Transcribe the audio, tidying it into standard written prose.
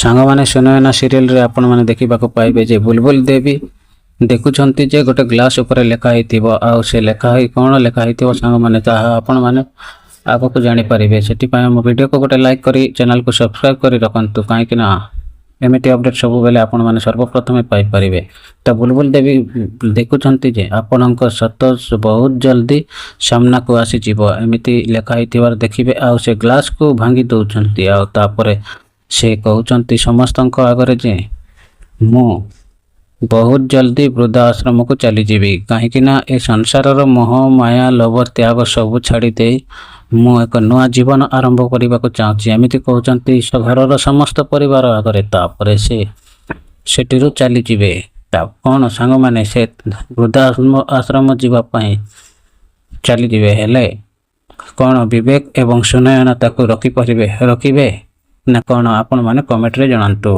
ସାଙ୍ଗମାନେ, ସୁନୟନା ସିରିଏଲରେ ଆପଣମାନେ ଦେଖିବାକୁ ପାଇବେ ଯେ ବୁଲବୁଲ ଦେବୀ ଦେଖୁଛନ୍ତି ଯେ ଗୋଟେ ଗ୍ଲାସ୍ ଉପରେ ଲେଖା ହେଇଥିବ। ଆଉ ସେ ଲେଖା ହେଇ କ'ଣ ଲେଖା ହେଇଥିବ ସାଙ୍ଗମାନେ, ତାହା ଆପଣମାନେ ଆଗକୁ ଜାଣିପାରିବେ। ସେଥିପାଇଁ ଆମ ଭିଡ଼ିଓକୁ ଗୋଟେ ଲାଇକ୍ କରି ଚ୍ୟାନେଲକୁ ସବସ୍କ୍ରାଇବ୍ କରି ରଖନ୍ତୁ, କାହିଁକି ନା ଏମିତି ଅପଡ଼େଟ୍ ସବୁବେଳେ ଆପଣମାନେ ସର୍ବପ୍ରଥମେ ପାଇପାରିବେ। ତ ବୁଲବୁଲ ଦେବୀ ଦେଖୁଛନ୍ତି ଯେ ଆପଣଙ୍କ ସତ ବହୁତ ଜଲ୍ଦି ସାମ୍ନାକୁ ଆସିଯିବ, ଏମିତି ଲେଖା ହେଇଥିବାର ଦେଖିବେ। ଆଉ ସେ ଗ୍ଲାସ୍କୁ ଭାଙ୍ଗି ଦେଉଛନ୍ତି। ଆଉ ତାପରେ ସେ କହୁଛନ୍ତି ସମସ୍ତଙ୍କ ଆଗରେ ଯେ ମୁଁ ବହୁତ ଜଲ୍ଦି ବୃଦ୍ଧା ଆଶ୍ରମକୁ ଚାଲିଯିବି, କାହିଁକି ନା ଏ ସଂସାରର ମୋହ, ମାୟା, ଲୋଭ, ତ୍ୟାଗ ସବୁ ଛାଡ଼ି ଦେଇ ମୁଁ ଏକ ନୂଆ ଜୀବନ ଆରମ୍ଭ କରିବାକୁ ଚାହୁଁଛି। ଏମିତି କହୁଛନ୍ତି ଘରର ସମସ୍ତ ପରିବାର ଆଗରେ। ତାପରେ ସେ ସେଠିରୁ ଚାଲିଯିବେ। ତା କ'ଣ ସାଙ୍ଗମାନେ, ସେ ବୃଦ୍ଧା ଆଶ୍ରମ ଯିବା ପାଇଁ ଚାଲିଯିବେ। ହେଲେ କ'ଣ ବିବେକ ଏବଂ ସୁନୟନା ତାକୁ ରଖିପାରିବେ, ରଖିବେ ନା କ'ଣ? ଆପଣମାନେ କମେଣ୍ଟରେ ଜଣାନ୍ତୁ।